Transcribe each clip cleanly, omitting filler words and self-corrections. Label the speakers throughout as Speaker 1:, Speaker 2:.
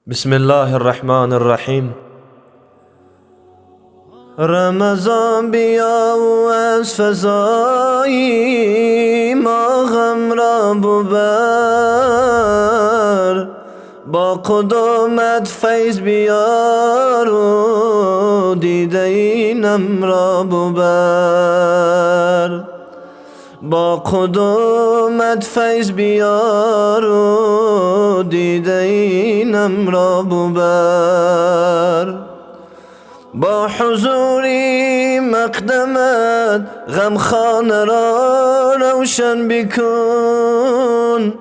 Speaker 1: بسم الله الرحمن الرحیم. رمضان بیا و از فضایی ما غم را ببر، با قدومت فیض بیار و دیده نم را ببر، با قدومت فیض بیار و دیده نم را ببر، با حضوری مقدمت غمخانه را روشن بکن،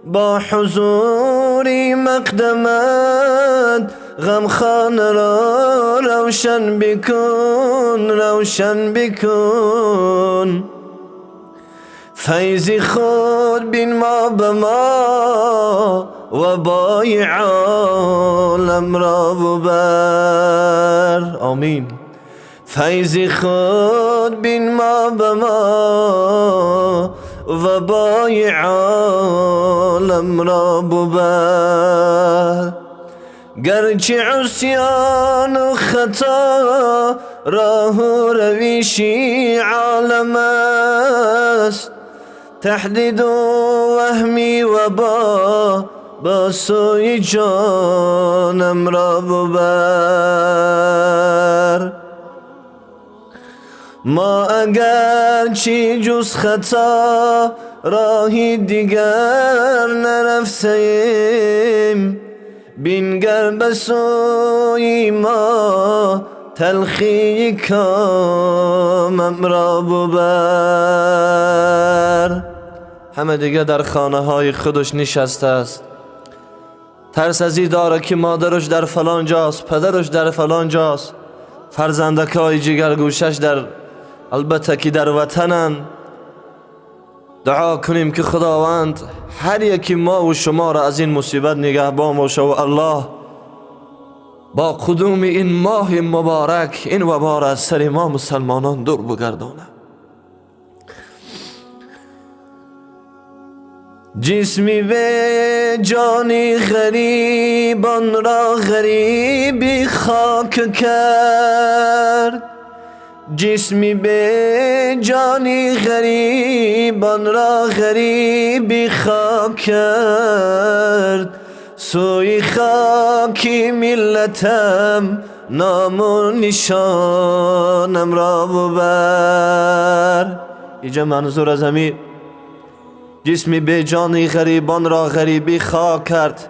Speaker 1: با حضوری مقدمت غمخانه را روشن بکن، روشن بکن. فیض خود بین ما به ما و بای عالم را ببر. آمین. فیض خود بین ما به ما و بای عالم را ببر. گرچه عصیان و خطا راه و رویشی عالم است، تهدید و وهمی و با سوی جانم را ببر. ما اگرچه جز خطا راهی دیگر نرفتیم، بینگر به سوی ما تلخی کامم را ببر. همه دیگه در خانه های خودش نشسته است، ترس از این داره که مادرش در فلان جاست، پدرش در فلان جاست، فرزندکای جگرگوشش در البته که در وطنن. دعا کنیم که خداوند هر یکی ما و شما را از این مصیبت نگهبان باشه و الله با قدوم این ماه مبارک این وبا را از سر ما مسلمانان دور بگردانه. جسمی به جانی غریبان را غریبی خاک کرد، جسمی به جانی غریبان را غریبی خاک کرد، سوی خاکی ملتم نام و نشانم را ببر. اینجا منظور از همین جسمی به جانی غریبان را غریبی خاک کرد،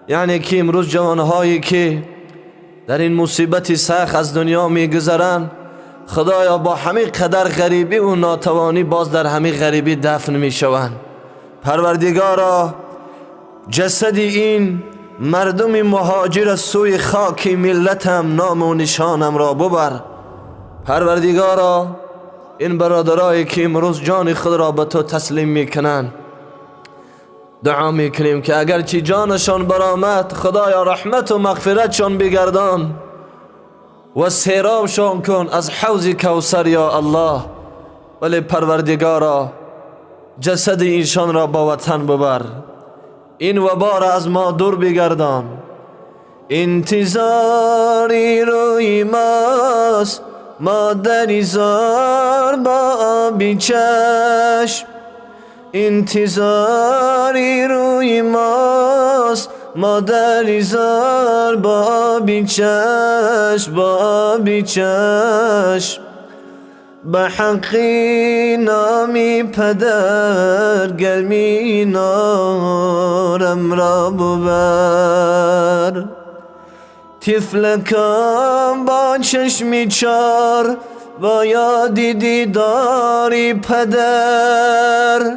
Speaker 1: یعنی که امروز جوانهایی که در این مصیبت سخت از دنیا میگذرند، خدایا با همه قدر غریبی و ناتوانی باز در همه غریبی دفن میشوند. پروردگارا جسد این مردم مهاجر از سوی خاک ملتم نام و نشانم را ببر. پروردگارا این برادرایی که امروز جان خود را به تو تسلیم میکنند، دعا میکنیم که اگرچه جانشان برآمد، خدایا رحمت و مغفرتشان بگردان و سیرابشان کن از حوض کوثر یا الله. ولی پروردگارا جسد اینشان را با وطن ببر، این وبا را از ما دور بگردان. انتظاری روی ماست مادری زار با آبی چشم، انتظاری روی ماست مادری زار با آبی چشم، با آبی چشم. به حقی نامی پدر گرمی نارم را ببر. طفلکم با چشمی چار با یاد دیداری پدر،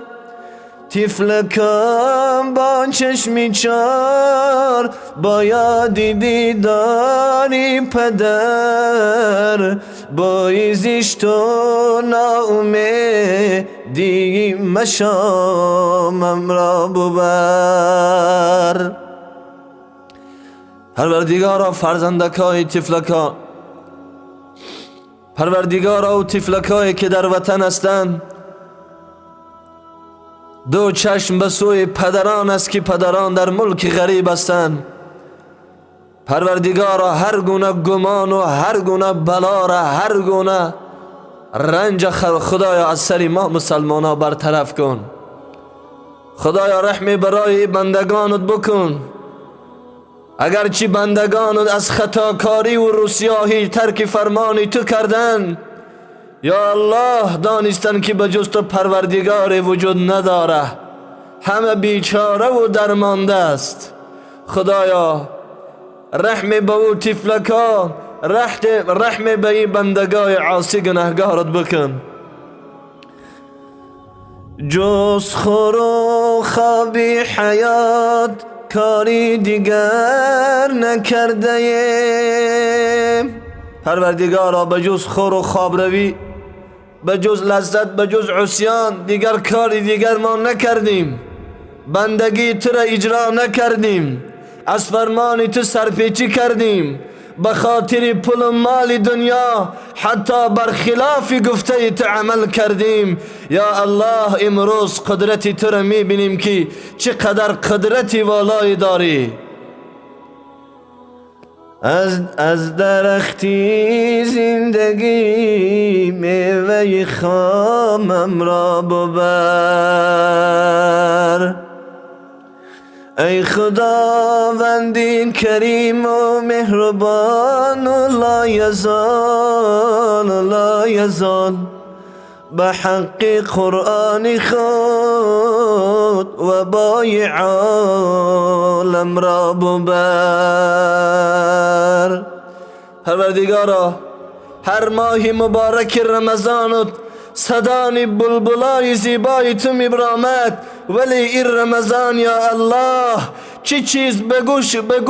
Speaker 1: طفلکم با چشمی چار با یاد دیداری پدر، با زشت و ناامیدی مشامم را ببر. پروردگارا فرزندکای طفلکا، پروردگارا و طفلکایی که در وطن هستند، دو چشم به سوی پدران است که پدران در ملک غریب هستند. Парвардигоро, ҳар гуна гумону ҳар гуна балора, ҳар гуна ранҷ, Худоё, аз сари мо мусалмона бартараф кун. Худоё, раҳме барои бандагонат бикун. Агарчи бандагонат аз хатокорӣ ва рӯсиёҳӣ тарки фармони ту кардан, ё Аллоҳ, донистан ки ба ҷуз ту парвардигоре вуҷуд надора, ҳама бечора ва дармонда аст. Худоё, раҳме ба ӯ тифлако, раҳме ба ин бандагои осӣ гунаҳгорат бикун. Ҷуз хӯру хоби ҳаёт кори дигар накардаем. Парвардигоро, ба ҷуз хӯру хобравӣ, ба ҷуз лаззат, ба ҷуз усён дигар кори дигар мо накардем. Бандагии туро иҷро накардем, аз фармони ту сарпечӣ кардем, ба хотири пулу моли дунё ҳатто бар хилофи гуфтаи ту амал кардем. Ё Аллоҳ, имрӯз қудрати туро мебинем, ки чӣ қадар қудрати волое дорӣ. Аз дарахти зиндагӣ меваи хомамро бубар. Эй Худованди кариму меҳрубону лоязол, лоязол, ба ҳаққи Қуръони худ вабои оламро бубар. Парвардигоро, ҳар моҳи мубораки Рамазонут садои булбулои зебои ту мебаромад, вале ин Рамазон, ё Аллоҳ, чӣ чиз ба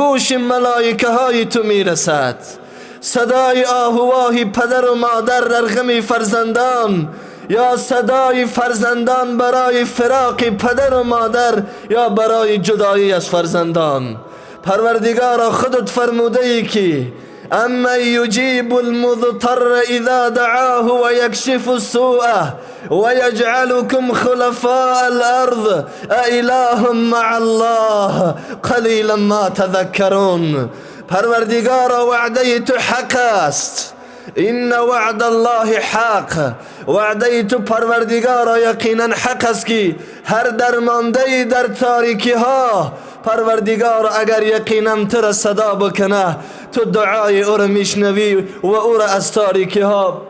Speaker 1: гӯши малоикаҳои ту мерасад? Садои оҳу воҳи падару модар дар ғами фарзандон, ё садои фарзандон барои фироқи падару модар, ё барои ҷудоӣ аз фарзандон? Парвардигоро, худат фармудаӣ, ки أمن يجيب المضطر إذا دعاه ويكشف السوء ويجعلكم خلفاء الأرض أإله مع الله قليلا ما تذكرون. پروردگارا، وعده تو حق است. إن وعد الله حق. وعده تو پروردگارا یقینا حق است که هر درمانده در تاریکی ها، پروردگار، اگر یقینا تو را صدا بکنه، تو دعای او را میشنوی و او را از تاریکی ها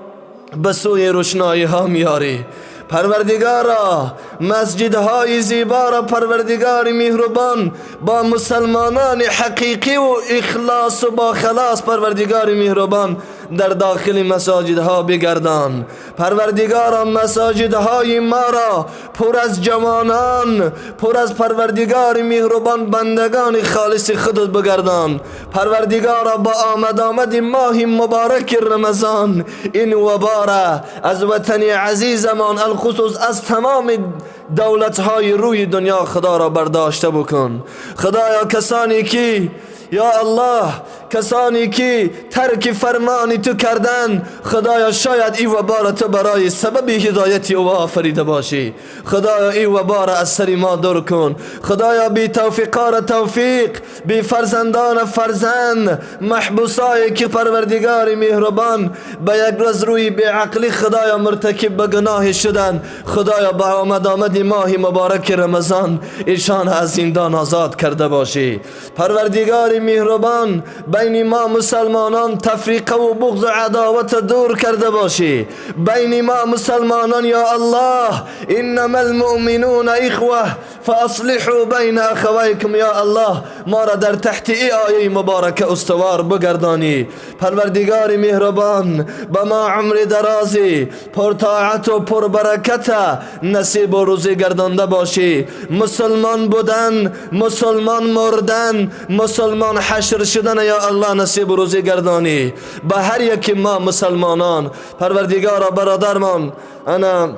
Speaker 1: به سوی روشنایی ها میاری. پروردگارا، مسجدهای زیبا را، پروردگار مهربان، با مسلمانان حقیقی و اخلاص و با خلاص، پروردگار مهربان، در داخل مساجدها بگردان. پروردگارا، مساجدهای ما را پر از جوانان، پر از، پروردگار مهربان، بندگان خالص خودت بگردان. پروردگارا، با آمد آمد ماه مبارک رمضان این وبا را از وطن عزیزمان، الخصوص از تمام دولت های روی دنیا، خدا را برداشته بکن. خدایا، کسانی که، یا الله، کسانی که ترک فرمان تو کردن، خدایا، شاید این وبا را تو برای سبب هدایت او آفریده باشی. خدایا، این وبا را از سر ما دور کن. خدایا، بی توفیقا را توفیق، بی فرزندان فرزند، محبوسایی که، پروردگار مهربان، به یک روز روی بی عقلی، خدایا، مرتکب به گناه شدن، خدایا، با آمد آمد ماه مبارک رمضان ایشان از زندان آزاد کرده باشی. پروردگار مهربان، بین ما مسلمانان تفریقه و بغض و عداوت دور کرده باشی بین ما مسلمانان. یا الله، انما المؤمنون اخوه فاصلحوا بین اخویکم. یا الله، ما را در تحت ای آیه مبارکه استوار بگردانی. پروردگار مهربان، به ما عمر درازی پر طاعت و پر برکت نصیب و روزی گردانده باشی. مسلمان بودن، مسلمان مردن، مسلمان حشر شدن، یا الله، نصیب و روزی گردانی به هر یک ما مسلمانان. پروردگارا، برادرمان انا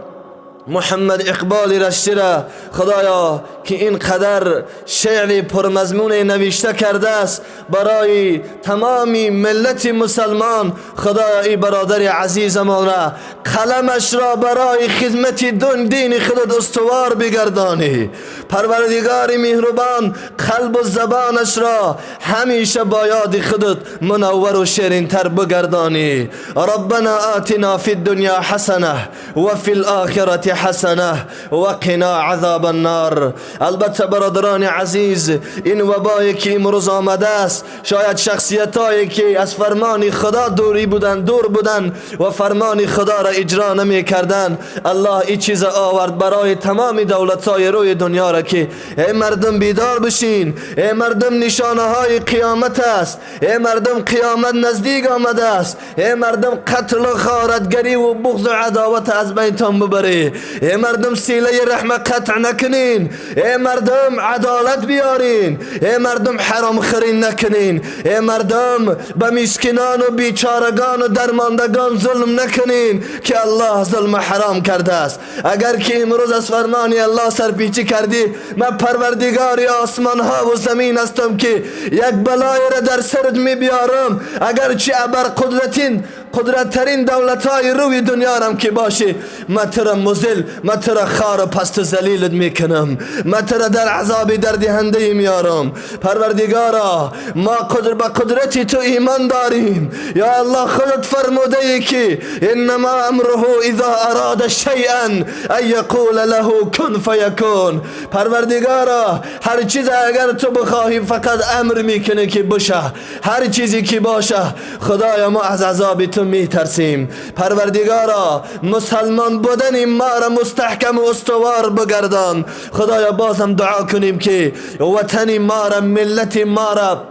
Speaker 1: محمد اقبال رشتی را خدایا که اینقدر شعر پرمضمون نوشته کرده است برای تمامی ملت مسلمان، خدایا ای برادر عزیزمان را قلمش را برای خدمت دین خودت استوار بگردانی. پروردگار مهربان، قلب و زبانش را همیشه با یاد خودت منور و شیرینتر بگردانی. ربنا آتنا فی الدنیا حسنه و فی الآخرة حسنه و قنا عذاب النار. البته برادران عزیز، این وبایی که امروز آمده است، شاید شخصیت که از فرمان خدا دوری بودن، دور بودن و فرمان خدا را اجرا نمی کردن، الله این چیز آورد برای تمام دولت های روی دنیا را که ای مردم، بیدار بشین، ای مردم، نشانه های قیامت است، ای مردم، قیامت نزدیک آمده است، ای مردم، قتل و غارتگری و بغض و عداوت از بینتان ببری، ای مردم، صله رحم قطع نکنین، ای مردم، عدالت بیارین، ای مردم، حرام خوری نکنین، ای مردم، به مسکینان و بیچارگان و درماندگان ظلم نکنین که الله ظلم حرام کرده است. اگر که امروز از فرمان الله سرپیچی کردی، من پروردگار آسمان ها و زمین هستم که یک بلای را در سرت می بیارم. اگر چه ابر قدرتین قدرتترین دولت های روی دنیا رم که باشی، من تو را مذل، من تو را خوار و پست و ذلیلت میکنم، من تو را در عذاب دردهنده میارم. پروردگارا، ما قدر به قدرت تو ایمان داریم. یا الله، خودت فرموده ای که انما امره اذا اراد شیئا ان یقول له کن فیکون. پروردگارا، هر چیز اگر تو بخواهی، فقط امر میکنه که بشه، هر چیزی که باشه. خدایا، ما از عذاب تو میترسیم. پروردگارا، مسلمان بودن ما را مستحکم و استوار بگردان. خدایا، بازم دعا کنیم که وطن ما را، ملت ما را،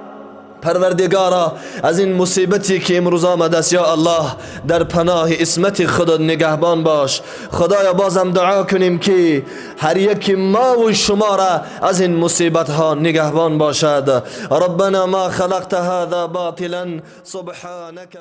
Speaker 1: پروردگارا، از این مصیبتی که امروز آمده است، یا الله، در پناه عصمت خودت نگهبان باش. خدایا، بازم دعا کنیم که هر یک ما و شما را از این مصیبت ها نگهبان باشد. ربنا ما خلقت هذا باطلا سبحانك.